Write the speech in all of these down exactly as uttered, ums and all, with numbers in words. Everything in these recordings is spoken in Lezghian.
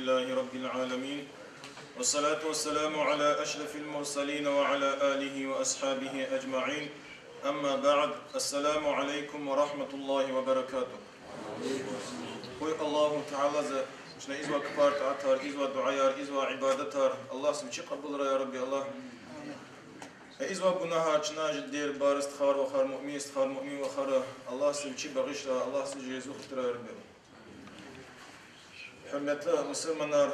لله رب العالمين، والصلاة والسلام على أشرف المرسلين وعلى آله وأصحابه أجمعين. أما بعد، السلام عليكم ورحمة الله وبركاته. Къуй Аллагьу Таалади чна ийизвай кпӀар, тӀаатар, ийизвай дуьаяр, ийизвай ибадатар Аллагьди вичи кьабулрай, я Рабби Аллагь. Ийизвай гунагьар, чна жедер, бар стхаяр, вахар, муъмин стхаяр, муъмин вахар Аллагьди вичи багъишрай, Аллагьди жезва хтирай, я Рабби. Гьуьрметлу мусурманар,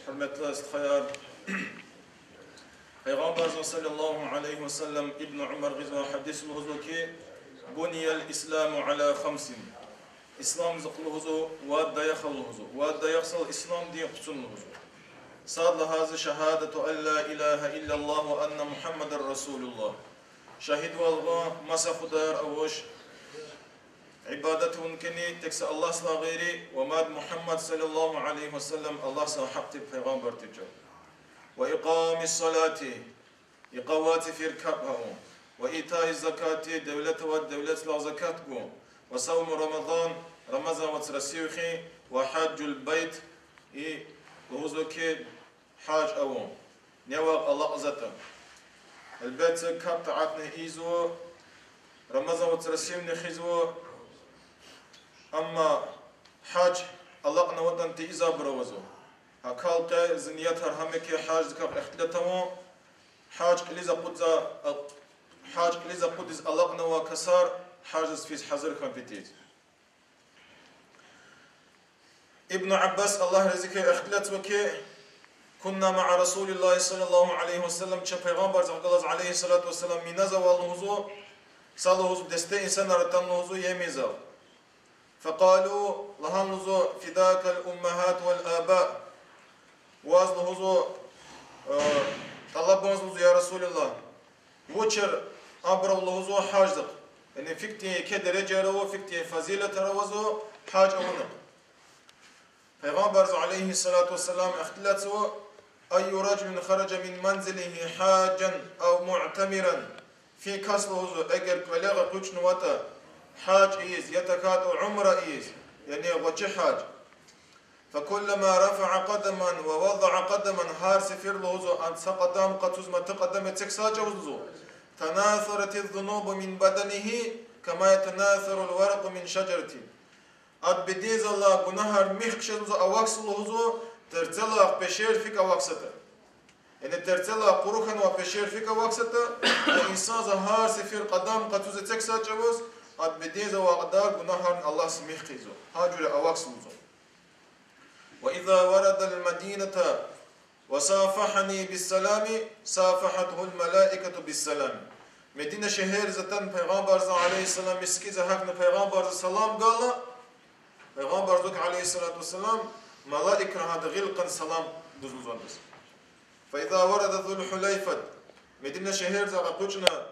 гьуьрметлу стхаяр, Пайгъамбарзан صلى الله عليه وسلم Ибну Умар гъизвай гьадис лугьузва ки: بني الإسلام على خمس. Исламдихъ лугьузва вад даях ава лугьузва. Вад даях сал ислам дин хъуцун лугьузва. Сад лагьайди شهادة أن لا إله إلا الله وأن محمدا رسول الله. Шагьидвал гъун маса худаяр авач ибадат авун кӀани тек са Аллагьдилай гъейри, ва мад Мугьаммад صلى الله عليه وسلم Аллагьдин гьахъ тир пайгъамбар тир чӀал. وإقام الصلاة, икъамат фир капӀ авун. وإيتاء الزكاة, девлет авайди девлетдилай закат гун. وصوم رمضان, Рамазан вацра сив хуьн. وحج البيت, и лугьузва ки гьаж авун. Нева алакьзаватӀа. Гьелбетда, капӀ-тӀаатни ийизва, Рамазан вацра сивни хуьзва, амма гьаж алакьнаватӀани тийизвайбур авазва. Гьакал къе зи ниятар гьам я ки гьаждикай ихтилат авун, гьаж кьилиз акъудза-, а-, гьаж кьилиз акъудиз алакьнавай касар гьаждиз физ гьазур хьун патал. Ибну Аббас, Аллагь рази хьуй, ихтилатзава ки, كنا مع رسول الله صلى الله عليه وسلم, чун Пайгъамбардихъ галаз, عليه الصلاة والسلام, Миназа авай лугьузва, са лугьузва десте инсанар атана лугьузва Яминза. فقالوا, лагьана лугьузва: فداك الأمهات والآباء. Ваз лугьузва, э, тӀалабунзава лугьузва, я Расулаллагь, вучар абур ава лугьузва гьаждихъ. Яни фикьтин еке дережаяр ава, фикьтин фазилатар авазва гьаж авунихъ. Пайгъамбарза, عليه الصلاة والسلام, ихтилатзава: أي رجل خرج من منزله حاجا أو معتمرا. Фи кас лугьузва, эгер кӀвале экъечӀнаватӀа гьаж ийиз, я тахьайтӀа умра ийиз, яни гъвечӀи гьаж. فكلما رفع قدما ووضع قدما, гьар сефер лугьузва ам са кьадам къачуз, маса кьадам эцигзавай чӀавуз лугьузва, تناثرت الذنوب من بدنه كما يتناثر الورق من الشجرة. Ада бедензалай гунагьар михъ хъжезва лугьузва, авахьзава лугьузва, терцелай пешер фикӀ авахьзаватӀа. Яни терцелай къуру хьанвай пешер фикӀ авахьзаватӀа, ва инсанза гьар сефер кьадам къачуз, эцигзавай чӀавуз, ада бедензавай кьадар гунагьарни Аллагьза михъ хъийизва. Гьа жуьре авахьзава лугьузва. وإذا ورد المدينة وصافحني بالسلام صافحته الملائكة بالسلام. Медина шегьерза атана Пайгъамбарза, عليه السلام, мискӀинза гьахьна Пайгъамбарза салам гайила, Пайгъамбарза, عليه الصلاة والسلام, малаикри гьада гъил кьан салам гузва лугьузва адаз. فإذا ورد ذو الحليفة, Медина шегьерза экъечӀна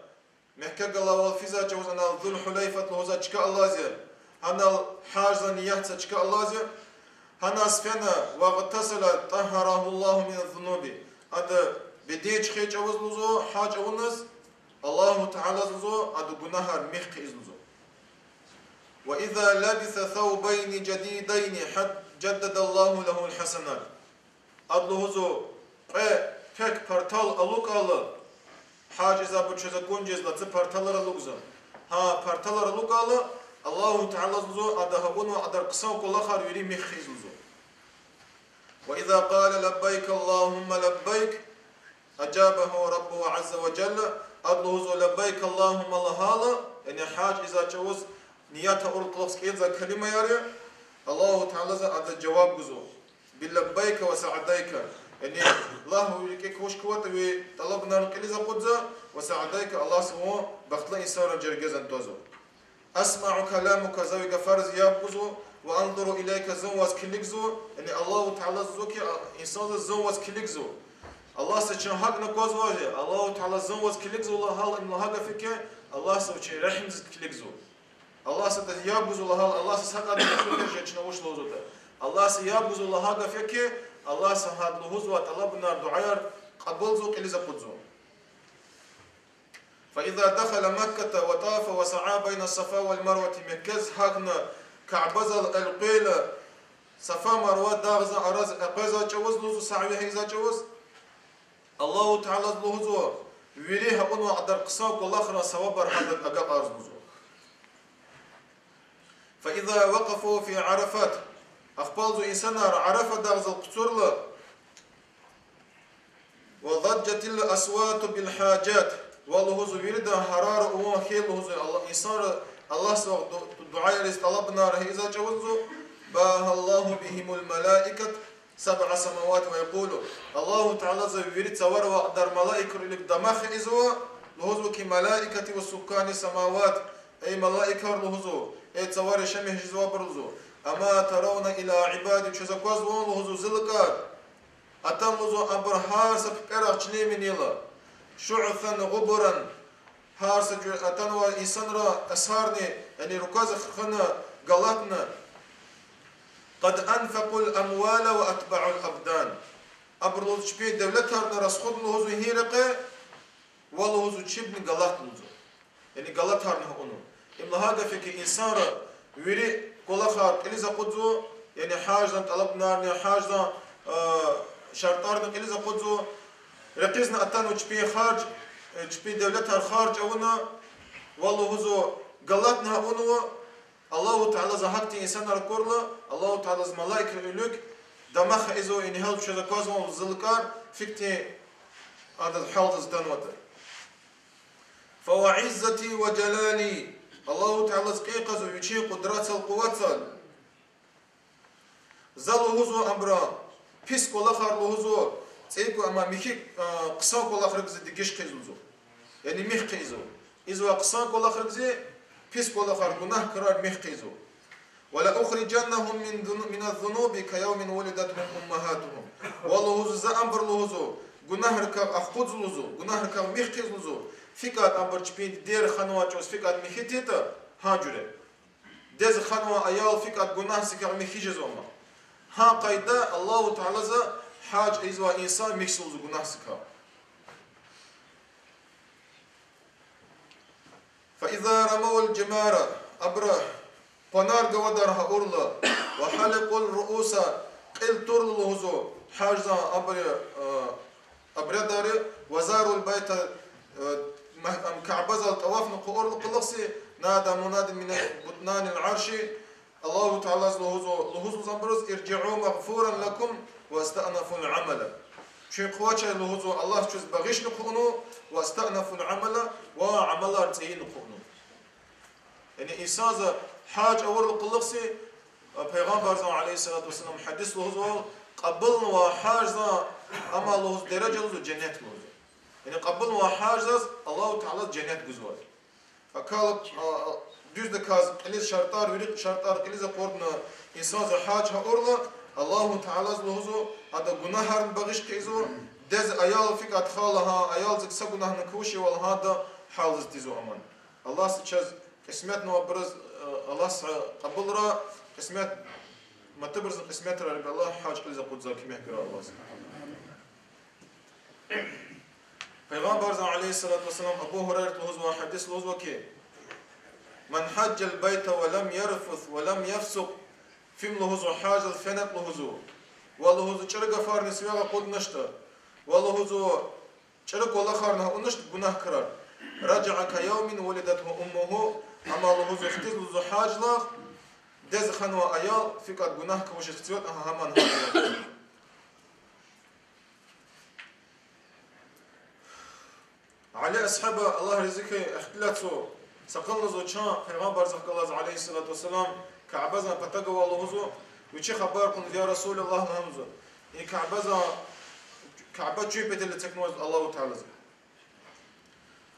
Мекка галайвал физвай чӀавуз анал Зул-Хулейфат лугьузвай чка алаз я, гьанал гьаждин ниятдиз чка алаз я, гьаназ фена, واغتسل طهره الله من الذنوب, ада беден чуьхуьн чӀавуз лугьузва гьаж авуназ, Аллагьу Таалади лугьузва адан гунагьар михъ хъийизва лугьузва. وإذا لبس ثوبين جديدين حد-، جدد الله له الحسنات. Ада лугьузва кьве пек партал алукӀайла, гьаж ийизвайбур чаз акун жезва лацу парталар алукӀзава. Гьа парталар алукӀайла, Аллагьу Таалади лугьузва ада гьа авунвай адар хъсан кӀвалахар вири михъ хъийизва лугьузва. وإذا قال لبيك اللهم لبيك أجابه ربه عز وجل, ада лугьузва لبيك اللهم лагьайла, яни гьаж ийизвай чӀавуз ният авур кӀвалахиз кӀелзавай калимаяр я, Аллагьу Таалади адаз жаваб гузва. بلبيك وسعديك. Яни лагь ви рикӀик вуч кватӀа, ви тӀалабунар кьилиз акъудзава, وسعديك, Аллагьди вун бахтлу инсанрин жергеда твазва. أسمع كلامك, за ви гафариз яб гузва, وأنظر إليك, зун ваз килигзава, яни Аллагьу Таалади лугьузва ки, а, инсанза зун ваз килигзава. Аллагьди чун гьакӀ аквазвайди, Аллагьу Таалади зун ваз килигзава лагьайла, им лагьай гаф я ки, Аллагьди вичин регьимдиз килигзава. Аллагьди яб гузва лагьайла, Аллагьди гьакӀ ада чун вуч лугьузватӀа. Аллагьди яб гузва лагьай гаф я ки, Аллагьди гьада лугьузвай тӀалабунар, дуьаяр кьабулзава, кьилиз акъудзава. فإذا دخل مكة وطاف وسعى بين الصفا والمروة, Меккадиз гьахьна, Каабадал элкъвейла, Сафа-Марва дагъзан араз экъвезвай чӏавуз лугьузва, саъви ийизвай чӏавуз, Аллагьу Таалади лугьузва, вири гьа авунвай кьадар хъсан кӏвалахрин савабар гьадаз агакьарзава лугьузва. فإذا وقفوا في عرفات, ахпа лугьузва инсанар Арафа дагъдал къуцурла, وضجت الأصوات بالحاجات, ва лугьузва виридан гьарар авун хьайила лугьузва, Аллагь, инсанри Аллагьдивай ду-, дуьаяриз, тӏалабунар ийизвай чӏавуз лугьузва, باهى الله بهم الملائكة سبع سماوات ويقول, Аллагьу Таалади вири цавара авай кьадар малаикрин вилик дамах ийизва, лугьузва хьи, ملائكتي وسكان السماوات, эй малаикар лугьузва, эй цавара яшамиш жезвайбур лугьузва, أما ترون إلى عبادي, квез аквазвани лугьузва зи лукӏар? Атана лугьузва абур гьар са пипӏерихъ чилин винел, شعثا غبرا, гьар са жуьре атанвай инсанрин асарни, яни рукваз хкана, галатна, قد أنفقوا الأموال وأتبعوا الأبدان. Абур лугьузва чпин девлетарни расходна лугьузва гьи рекье, ва лугьузва чебни галатна лугьузва. Яни галатарна гьа авунва. Им лагьай гаф я хьи, инсанри вири кӏвалахар кьилиз акъудзава, яни гьаждин тӏалабунарни, гьаждин, а, шартӏарни кьилиз акъудзава, рекьизни атанва чпин харж, э, чпин девлетар харж авуна, ва лугьузва галатна гьа авунва, Аллагьу Таалади гьахьтин инсанар акурла, Аллагьу Таалади малаикрин вилик дамах ийизва, яни гьал квез аквазвани зи лукӏар, гьихьтин адаз гьалдиз атанватӏа. فوعزتي وجلالي, Аллагьу Таалади кьин кьазва вичин къудратдал, къуватдал, за лугьузва абурун пис кӏвалахар лугьузва, цӏийи кӏвалахар, амма михьи, а, хъсан кӏвалахрихъ зи дегиш хъийизва лугьузва. Яни михь хъийизва. Ийизвай хъсан кӏвалахрихъ зи, пис кӏвалахар, гунагь крар михь хъийизва. ولأخرجنهم من ذنو-، من الذنوب كيوم ولدتهم أمهاتهم. Ва лугьузва за абур лугьузва гунагьрикай ахкъудзава лугьузва, гунагьрикай михь хъийизва лугьузва, гьикӏ абур чпин дидейри ханвай чӏавуз гьикӏ михьи тиртӏа, гьа жуьре. Дидедиз ханвай аял гьикӏ гунагьрикай михьи жезва ма. Гьа къайдада Аллагьу Таалади гьаж ийизвай инсан михьзава лугьузва гунагьрикай. فإذا رموا الجمار, абуру къванер гвадар гьа авурла, وحلقوا الرؤوس, кьил турла лугьузва гьаждин абуру, а, обрядри, وزاروا البيت, а, ма-, ам, Каабадал тӏавафни хъувурла кьулухъзи, نادى مناد من بطنان العرش, Аллагьу Таалади лугьузва, лугьузва абуруз, ارجعوا مغفورا لكم واستأنفوا العمل. Чун къувачир лугьузва, Аллагь чаз багъишна хъувуна, واستأنفوا العمل, ва амалар цӏийина хъувуна. Яни инсанди гьаж авурла кьулухъзи, а, Пайгъамбарзан, عليه الصلاة والسلام, гьадис лугьузва, кьабулнавай гьаждин, амма лугьуз дережа лугьузва женнет лугьузва. Яни кьабулнавай гьаждиз Аллагьу Таалади женнет гузва. Акала, а, а, дуьздаказ кьилиз шартӏар, вири шартӏар кьилиз акъудна инсанди гьаж гьа авурла, Аллагьу Таалади лугьузва, адан гунагьарни багъиш хъийизва, дидедиз аял гьикӏ хтайла гьа, аялдик са гунагьни квачирвал гьадан гьалдиз тийизва аман. Аллагьди чаз кьисметнавайбуруз, а, Аллагьди кьабулрай, кьисмет, матабурузни кьисметрай, Аллагь, гьаж кьилиз акъудзавай куьмек гурай Аллагьди. Пайгъамбарзан, عليه الصلاة والسلام, Абу Гьурайрат лугьузвай гьадис лугьузва хьи, من حج البيت ولم يرفث ولم يفسق, фим лугьузва гьаждал фенатӏа лугьузва, ва лугьузва чӏуру гафарни сивягъ акъудначтӏа, ва лугьузва чӏуру кӏвалахарни гьа авуначтӏа, гунагь крар, رجع كيوم ولدته أمه, амма лугьузва хтиз лугьузва гьаждал дидедиз ханвай аял гьикӏ гунагь квачиз хциватӏа, гьа гьаман гьа. Али асгьаба, Аллагь рази хьуй, ихтилатзава, са къвалазва чан Пайгъамбарзахъ галаз, عليه الصلاة والسلام, Каабазан патав гвай лугьузва, вичи хабар кьунва, я Расулаллагь, лагьанва, и Каабазан, Кааба чун патал эцигнаваз Аллагьу Таалади.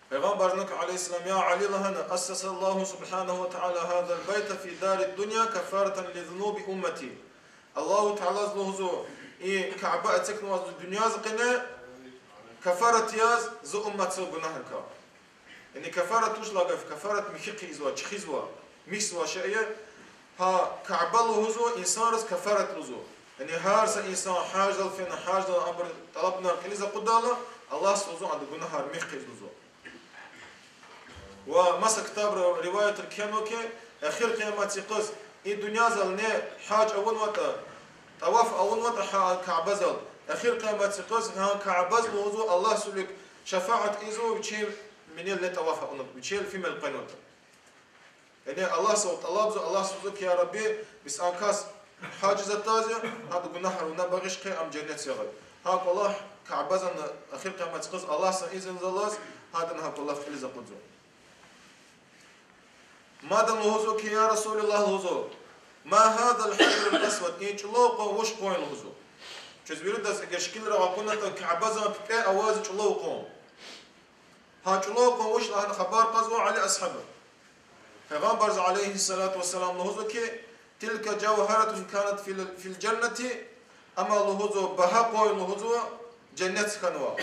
Пайгъамбарза, عليه السلام, я Али, лагьана, أسس الله سبحانه وتعالى هذا البيت في دار الدنيا كفارة لذنوب أمتي. Аллагьу Таалади лугьузва, и Кааба эцигнаваз дуьньядин къене кафарат яз зи умматдин гунагьрикай. Яни кафарат вуч лагьай гаф, кафарат михьи хъийизва, чуьхуьзва, михьзавай шей я. Гьа Кааба лугьузва, инсанриз кафарат лугьузва. Яни гьар са инсан гьаждал фена, гьаждал абур тӏалабунар кьилиз акъудайла, Аллагьди лугьузва адан гунагьар михьиз лугьузва. Ва маса ктабра риваятра кхьенва хьи, эхир къиямат йикъаз и дуьньядал ни гьаж авунватӏа, ТӀаваф авунватӀа гьа Кябедал, эхир къияматдин къуз гьа Кябедиз лугьузва Аллагьдин вилик шафаат ийизва, вичел винел не тӀаваф авунватӀа, вичел фимел къвенватӀа. Яни Аллагьдивай тӀалабзава, Аллагьдивай лугьузва ки, я Рабби, бес а кас гьаждиз атайди я, гьадан гунагьар вуна багъиш хъия, ам женнетдиз ягъай. Гьа кӀвалах Кябедиз эхир къияматдин къуз Аллагьдин изинзалаз гьадан гьа кӀвалах кьилиз акъудзава. Мадни лугьузва ки, я Расулуллагь, лугьузва, ما هذا الحجر الأسود, и чӀулав къван вуч къван я лугьузва. Чаз виридаз эгер шикилрай акунатӀа, Кябедин пипӀе авайди чӀулав къван. Гьа чӀулав къван вуч я лагьана хабар кьазва Али асгьаба. Пайгъамбарди, عليه الصلاة والسلام, лугьузва ки, تلك جوهرة كانت في ال-، في الجنة, ам лугьузва багьа къван я лугьузва, женнетда хьанва.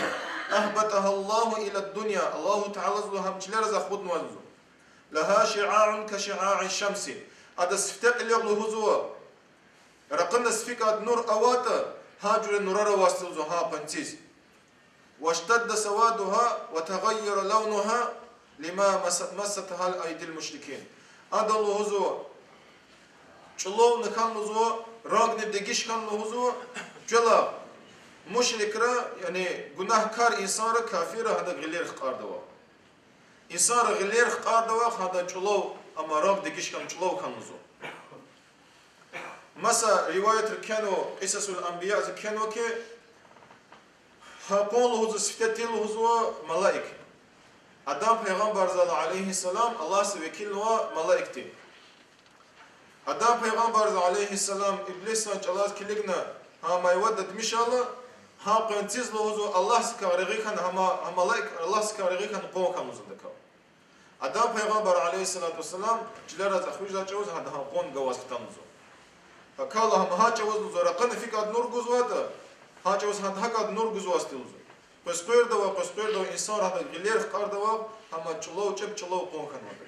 أهبطها الله إلى الدنيا, Аллагьу Таалади лугьузва гьам чилериз акъуднавай лугьузва. لها شعاع كشعاع الشمس, ада сифте кьиле лугьузва, ракъинда фикӀад нур аватӀа, гьа жуьре нурар авайди лугьузва гьа къванциз. واشتد سوادها وتغير لونها لما مس-، مستها أيدي المشركين. Ада лугьузва чӀулавни хьана лугьузва, рангни дегиш хьана лугьузва, чвелай мушрикри, яни гунагькар инсанри, кафирри гьадан гъилер хкьарда авай. Инсанри гъилер хкьарда авай гьадан чӀулав, амма ранг дегиш хьана, чӀулав хьана лугьузва. Маса риваятра кхьенва, Къисасул Анбияда кхьенва ки, гьа къван лугьузва сифте тир лугьузва малаик. Адам пайгъамбардал, عليه السلام, Аллагьдин векилнава малаикдин. Адам пайгъамбарди, عليه السلام, иблисдин чӀалаз килигна гьа майвада димишайла, гьа къванциз лугьузва Аллагьдикай регъуь хьана, гьа ма-, гьа малаик Аллагьдикай регъуь хьана къван хьана лугьузва адакай. Адам пайгъамбар, عليه الصلاة والسلام, чилераз эхуьзвай чӀавуз гьада гьа къван гваз хтана лугьузва. Гьакӏ хьайила гьа, гьа чӀавуз лугьузва ракъинда фикӀад нур гузватӀа, гьа чӀавуз гьада гьакӀад нур гузвайди лугьузва. Къвезкъвердавай, къвезкъвердавай инсанри гьадан гъилер хкьарда авай, гьам чӀулав, чеб чӀулав къван хьанватӀа.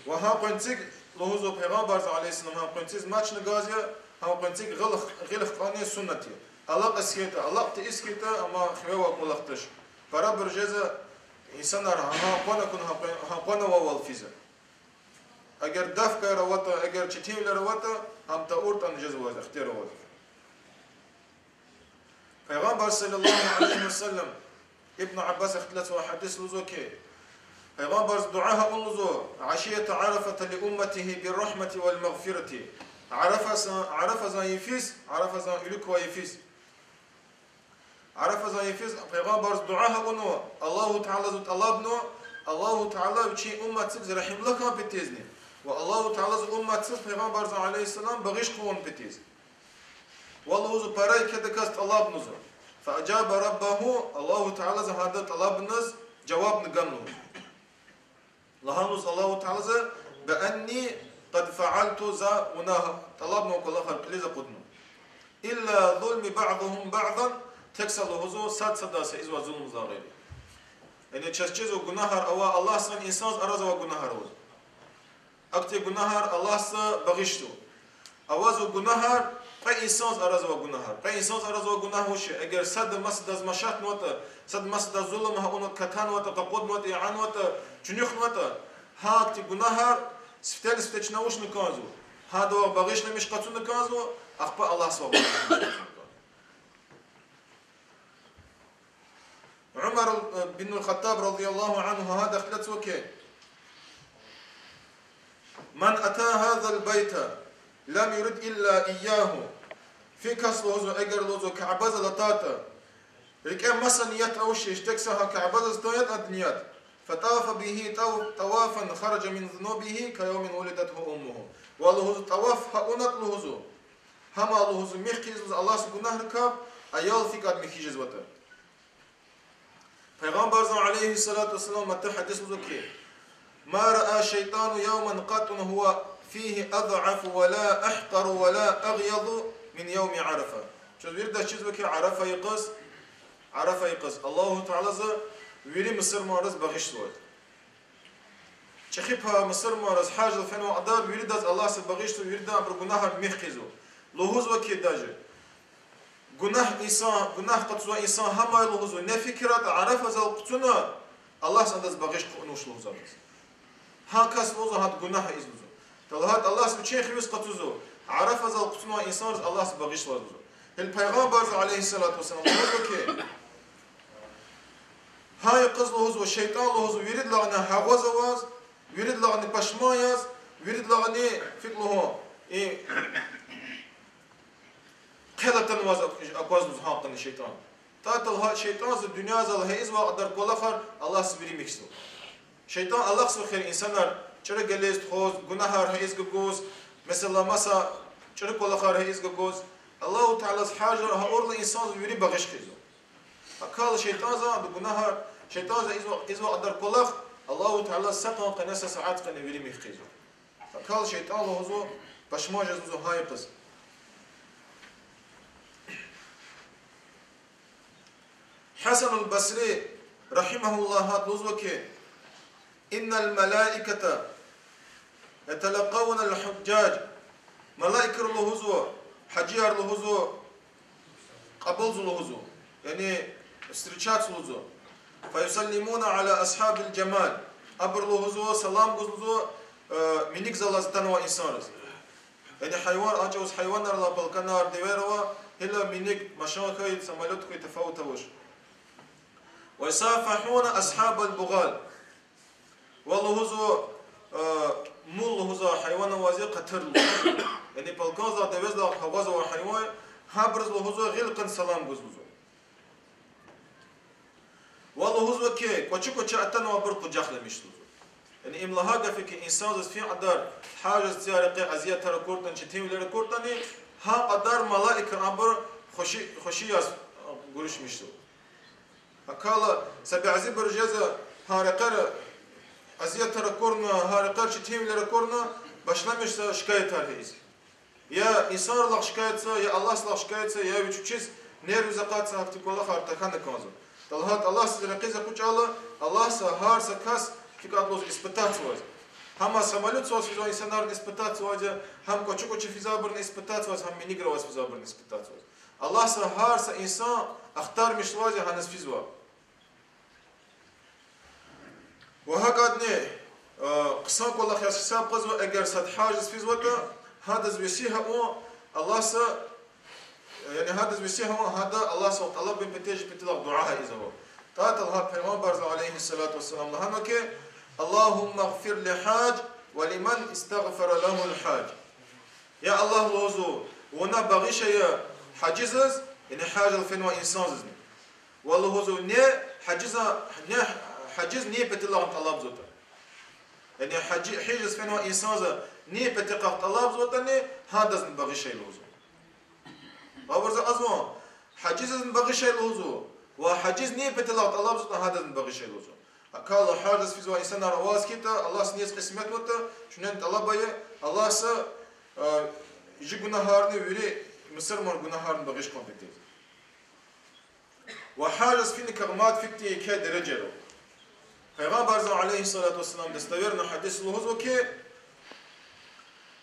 Ва гьа къванцик лугьузва пайгъамбарди, عليه السلام, гьа къванциз мачни гваз я, гьа къванцик гъил, гъил хкьани суннат я. Алакь эскайтӀа, алакь тийиз хьайитӀа, амма хиве авай кӀвалах туш. Парабур жезва инсанар гьа къван акуна, гьа къван, гьа къван авайвал физва. Эгер дафкайра аватӀа, эгер четинвилера аватӀа, гьам тавуртӀани жезвайди ихтияр авайди. Пайгъамбар صلى الله عليه وسلم, Ибн Аббас ихтилатзавай гьадис лугьузва хьи, пайгъамбарди дуьа гьа авуна лугьузва: عشية عرفة لأمته بالرحمة والمغفرة. Арафазан, Арафазан йифиз, Арафазан уьлуьквай йифиз. Арафазан йифиз пайгъамбарди дуьа гьа авунва, Аллагьу Тааладивай тӀалабнава, Аллагьу Таала вичин умматдиз регьимлу хьун петизни, ва Аллагьу Таалади умматдиз пайгъамбардиз, عليه السلام, багъиш хъувун петиз. Ва лугьузва пара икьдаказ тӀалабнава. فأجاب ربه, Аллагьу Таалади гьадан тӀалабуниз жавабни гана лугьузва. Лагьана лугьузва Аллагьу Таалади: بأني قد فعلت, за вуна тӀалабнавай кӀвалахар кьилиз акъудна. إلا ظلم بعضهم بعضا, тек са лугьузва сад садаз ийизвай зулумдилай гъейри. Яни чаз чизва гунагьар авай Аллагьдиз, инсандиз араза авай гунагьар аваз. Ахьтин гунагьар Аллагьди багъишзава. Авазва гунагьар кьве инсандиз араза авай гунагьар. Кьве инсандиз араза авай гунагь вуч я? Эгер сад масадаз машатнаватӀа, сад масадаз зулум гьа авунватӀа, катанватӀа, къакъуднаватӀа, янватӀа, чуьнуьхнаватӀа, гьахьтин гунагьар сифтени-сифте чна вучна кӀанзава? Гьадавай багъишламиш къачуна кӀанзава, ахпа Аллагьдивай багъишламиш къачуна кӀанзава. Умар, э, бин аль-Хаттаб رضي الله عنه гьада ихтилатзава хьи: من أتى هذا البيت لم يرد إلا إياه. Фи кас лугьузва, эгер лугьузва Кябедал атайтӀа, рикӀе маса ният авачир, тек са гьа Кябедаз атун ятӀа ада ният. فطاف به طو-، طوافا خرج من ذنوبه كيوم ولدته أمه. Ва лугьузва тӀаваф гьа авунатӀа лугьузва, гьам лугьузва михъ хъийизва Аллагьдиз гунагьрикай, аял фикӀад михьи жезватӀа. Пайгъамбардин, عليه الصلاة والسلام, маса гьадис лугьузва хьи: ما رأى الشيطان يوما قط هو فيه أضعف ولا أحقر ولا أغيظ من يوم عرفة. Чаз виридаз чизва хьи Арафа йикъаз, Арафа йикъаз Аллагьу Таалади вири мусурманриз багъишзавай. ЧӀехи пай мусурманриз, гьаждал фенвай кьадар виридаз Аллагьди багъишзава, виридан абурун гунагьар михъ хъийизва. Лугьузва хьи даже, гунагь инсан, гунагь къачузвай инсан гьам я лугьузва, не фикир аватӀа, Арафазал къачуна, Аллагьди адаз багъиш хъувунвач лугьузва адаз. Гьа кас лугьузва гьада гунагь ийиз лугьузва. ТӀа лагьайтӀа Аллагьди вичин хивез къачузва, Арафазал къуцунвай инсанриз Аллагьди багъишзава лугьузва. Гьеле Пайгъамбарза, عليه الصلاة والسلام, лугьузва хьи, гьа йикъаз лугьузва, шейтӀан лугьузва, виридалайни гьагъваз аваз, виридалайни пашман яз, виридалайни фикӀ лугьун, и хъел атанваз акваз лугьузва гьа къене шейтӀан. ТӀа талгьа шейтӀанза дуьньязал гьа ийизвай кьадар кӀвалахар Аллагьди вири михьзава. ШейтӀан алахъзава хьи инсанар чӀуру гелез тухуз, гунагьар гьа ийиз гугуз, месела, маса чӀуру кӀвалахар гьа ийиз гугуз, Аллагьу Таалади гьажар гьа авурла инсанза вири багъиш хъийизва. Акала шейтӀанза, адан гунагьар, шейтӀанза ийизвай, ийизвай кьадар кӀвалах Аллагьу Таалади са къан къене, са сят къене вири михь хъийизва. Акала шейтӀан лугьузва, пашман жез лугьузва гьа йикъаз. Гьасан аль-Басри, رحمه الله, гьада лугьузва хьи, إن الملائكة يتلقون الحجاج. Малаикар лугьузва, гьажияр лугьузва, кьабулзава лугьузва, яни встречатьзава лугьузва. فيسلمون على أصحاب الجمال. Абур лугьузва, салам гуз лугьузва, э, миникӀзалаз атанвай инсанриз. Яни гьайван, а чӀавуз гьайванар ава, балкӀанар, девер ава, гила миникӀ, машин хьуй, самолёт хьуй, тафават авач. ويصافحون أصحاب البغال. Ва лугьузва, э, мул лугьузва гьайван аваз я, къатар лугьузва. Яни балкӀанза, девеза гьаваз авай гьайван, гьабуруз лугьузва гъил кьун, салам гуз лугьузва. Ва лугьузва хьи, кӀвачи-кӀвачи атанвайбур къужахламиш лугьузва. Яни им лагьай гаф я хьи, инсанзаз фин кьадар гьажаз цӀи рекье азиятар акуртӀани, четинвилер акуртӀани, гьа кьадар малаикар абур хвеши, хвеши яз гуруш мишзава. Акала са бязибуру жезва, гьа рекьера азиятар акурла, гьа рекьера четинвилер акурла, башламишзава шикаятар гьа ийиз. Я инсанрилай шикаятзава, я Аллагьдилай шикаятзава, я вич-вичиз нервиз акъатзава, гьахьтин кӀвалахар тахьана кӀанзава. ТӀа лагьайтӀа Аллагьдиз рекьиз экъечӀайла, Аллагьди гьар са кас фикӀатӀ лугьуз испытатьзаваз. Гьам самолётзаваз физвай инсанарни испытатьзаваз, гьам кӀвачи-кӀвачи физвайбурни испытатьзаваз, гьам миникӀзаваз физвайбурни испытатьзаваз. Аллагьди гьар са инсан ахтармишзаваз гьаниз физвай. Ва гьакӀадни, э, хъсан кӀвалах яз гьисаб кьазва, эгер сад гьажиз физватӀа, гьадаз весиг авун, Аллагьди, яни гьадаз весиг авун, гьада Аллагьдивай тӀалабун патал, паталай дуьа гьа ийизва. ТӀа талгьа Пайгъамбарза, عليه الصلاة والسلام, лагьанва хьи, اللهم اغفر للحاج ولمن استغفر له الحاج. Я Аллагь, лугьузва, вуна багъишая гьажидиз, яни гьажиз фенвай инсандизни. Ва лугьузва, ни гьажиз, ни гьажиз ни патал тӀалабзаватӀа. Яни гьажи, гьажиз фенвай инсандиз ни патал тӀалабзаватӀани, гьадазни багъишай лугьузва. Гъавурда акьазва, гьажидизни багъишай лугьузва, ва гьажиз ни патал тӀалабзаватӀа, гьадазни багъишай лугьузва. Акала гьажиз физвай инсанар аваз хьайитӀа, Аллагьди низ къисметватӀа, чунен тӀалаб ая, Аллагьди, э, жи гунагьарни, вири мусурман гунагьарни багъиш хъувун патал. Ва гьажиз финикай мад фикди еке дережа ава. Пайгъамбарза, عليه الصلاة والسلام, достоверный гьадис лугьузва хьи,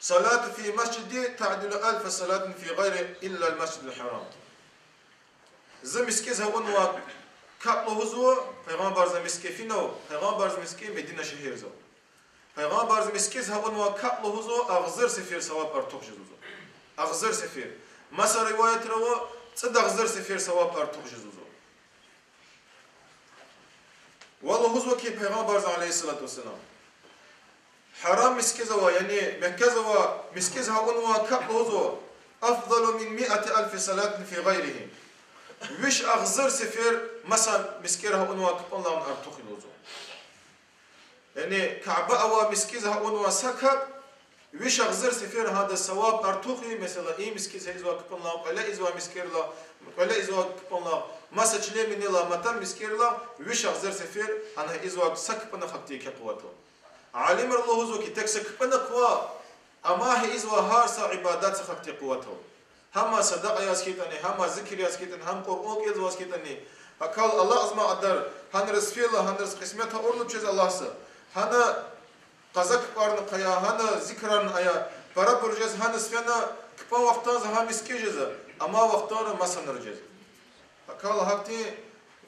الصلاة في مسجدي تعدل ألف صلاة في غيره إلا المسجد الحرام. Зи мискӀиз гьа авунвай капӀ, лугьузва, Пайгъамбарза мискӀин финал, Пайгъамбарза мискӀин Медина шегьерза. Пайгъамбарза мискӀиз гьа авунвай капӀ, лугьузва, агъзур сефер саваб артух жезва лугьузва. Агъзур сефер. Маса риваятра ава, цӀуд агъзур сефер саваб артух жезва лугьузва. Ва лугьузва хьи Пайгъамбарза, عليه الصلاة والسلام, Гьарам мискӀиз авай, яни Мекказа авай мискӀиз гьа авунвай капӀ, лугьузва, أفضل من مائة ألف صلاة في غيره. Виш агъзур сефер маса мискӀера гьа авунвай капӀунилай артух я лугьузва. Яни Каба авай мискӀиз гьа авунвай са капӀ, виш агъзур сефер гьадаз саваб артух я, месела, и мискӀиз гьа ийизвай капӀунилай, кӀвале ийизвай мискӀерилай, кӀвале ийизвай капӀунилай, маса чилимнилай, матан мискӀерилай, виш агъзур сефер гьана гьа ийизвай са капӀунихъ ахьтин еке къуват ава. Алимри лугьузва хьи, тек са капӀунихъ квай, амма гьа ийизвай гьар са ибадатдихъ ахьтин къуват ава. Гьам садакьа яз хьайитӀани, гьам зикр яз хьайитӀани, гьам Къуръан кӀелзаваз хьайитӀани, гьакӀ Аллагьди амукьдай, гьанриз фейила, гьанриз къисмет авурла чаз Аллагьди, гьана къаза капӀарни ая, гьана зикрарни ая, парабур жез, гьаниз фена, капӀун вахтунда гьа мискӀиз жезва, амай вахтунда масанра жезва. ГьакӀ гьахьтин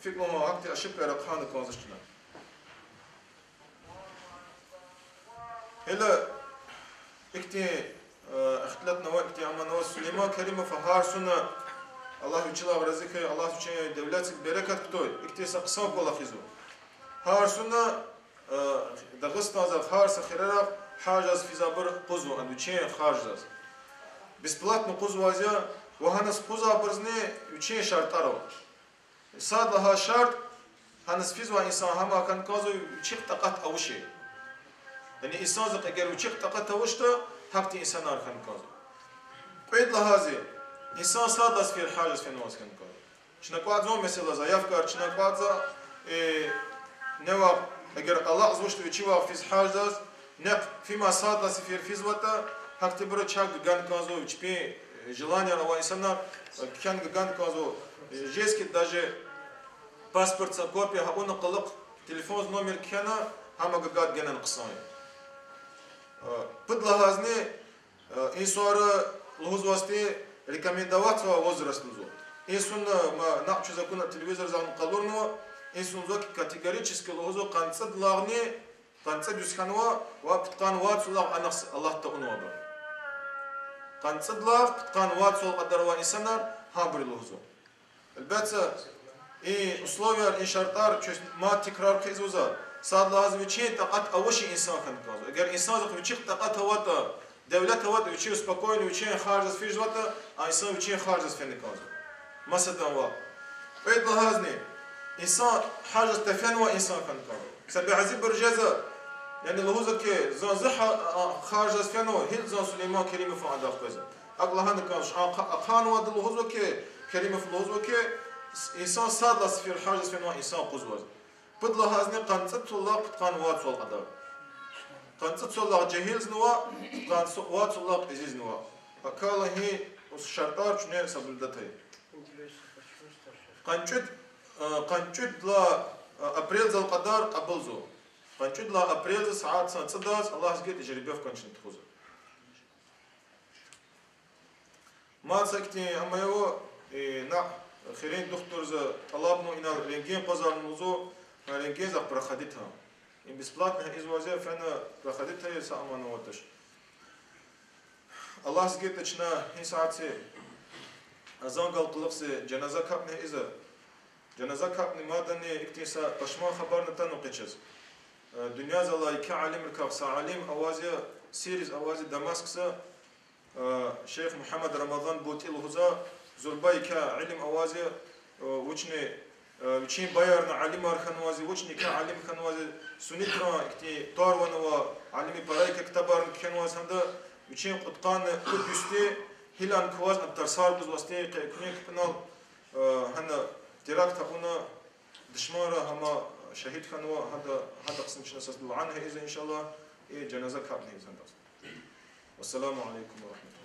фикӀ авун, гьахьтин ошибкаяр ахъайна кӀанзавач чна. Гьеле ихьтин Ихтилатнава ихьтин аманва Сулейман Керимов, гьар суна, Аллагь вичилай рази хьуй, Аллагьди вичин девлетдиз берекат кутуй, ихьтин са хъсан кӀвалах ийизва. Гьар суна, э, Дагъустандиз, гьар са хуьрерай гьаждиз физвайбур къузва, ана вичин харждиз. Бесплатно къузвайди я, ва гьаниз къузвайбурузни вичин шартӀар ава. Сад лагьай шартӀ, гьаниз физвай инсан гьам хьана кӀанзава вичихъ такьат авачир. Яни инсандихъ эгер вичихъ такьат авачтӀа, гьахьтин инсанар хьана кӀанзава. Кьвед лагьайди, инсан сад лагьай сефер гьаждиз фенвайди хьана кӀанзава. Чна кӀватӀзава, месела, заявкаяр чна кӀватӀзава, э, нивагь, эгер алакьзавачтӀа вичивай физ гьаждиз, нихъ фима сад лагьай сефер физватӀа, гьахьтинбуруз чак гана кӀанзава, чпин, э, желанияр авай инсанар, э, кхьена гана кӀанзава, э, жез хьи даже паспортдин копия, гьа авуна кьулухъ телефондиз номер кхьена, гьам гана генани хъсан я. Э, пуд лагьайдини, э, инсанри лугьузвайди рекомендовать ийизвай возраст лугьузва. Инсанни, ма, накь чуьз акуна телевизордиз къалурнава, инсанди лугьузва хьи категорически лугьузва къанни цӀудалайни, къанни цӀуд йис хьанва ва пудкъанни вад йисалай анахъ алат тавунвайбур. Къанни цӀудалай пудкъанни вад йисалай кьадар авай инсанар гьабур лугьузва. Гьелбетда, и условияр, и шартӀар чаз мад тикрар хъийизва, сад лагьайди вичин такьат авачир инсан хьана кӀанзава. Эгер инсандихъ вичихъ такьат аватӀа, девлет аватӀа, вичи спокойно вичин харждиз физватӀа, а инсан вичин харждиз фена кӀанзава. Масадан ваъ, кьвед лагьайдини, инсан гьаждиз тефенвай инсан хьана кӀанзава. Са бязибуру жезва, яни лугьузва хьи, зун зи гьа-, а, харждиз фенва, гьикӀ зун Сулейман Керимован адахъ къвезва. АкӀ лагьана кӀанзавач, а хъ-, ахъайнавайди лугьузва хьи, Керимов лугьузва хьи, с-, инсан сад лагьай сефер гьаждиз фенвай инсан къузвайди. Пуд лагьайдини къанни цӀуд йисалай пудкъанни вад йисалай кьадар. Къанни цӀуд йисалай жегьилзни ва къанни цӀуд-, вад йисалай кьезизни ва. Акала гьи шартӀар чуьне соблюдать ая. Къанни цӀуд, э, къанни цӀуд лагьай, э, апрелдал кьадар кьабулзава. Къанни цӀуд лагьай апрелдал сят са цӀудаз Аллагьди гайитӀа жеребьёвкани чна тухузва. Мад са ихьтин ама ава, э, накь хуьруьн духтурза тӀалабнава инал рентген къвазарна лугьузва, гьа рентгензахъ проходить ая. Им бесплатно ийизвайди я, фена проходить ая, са аман аватач. Аллагьди гайитӀа чна гьи сятда азан галай кьулухъ жаназа капӀни ийизва. Жаназа капӀни мадни ихьтин са пашман хабарни атанва къе чаз. Э, дуьньядилай еке алимрикай са алим авайди я, Сириядиз авайди я Дамаскда, э, шейх Мугьаммад Рамазан Бути лугьузва, зурба еке илим авайди я, э, вучни, э, вичин баярни алимар хьанвайди я, вучни еке алим хьанвайди я, суннитрин ихьтин тӀвар-ван авай, илимдин пара еке ктабарни кхьенвайди я гьада, вичин кьудкъанни кьуд йисди гьилан кваз ам тарсар гузвайди я, къе куьне кпӀунал, э, гьана теракт авуна, душманри гьам шагьид хьанва, гьада, гьадахъни чна сад дуьа ийизва, иншаллагь, и жаназа капӀни ийизва гьадаз. Вассаламу алейкум ва рахматуллагь.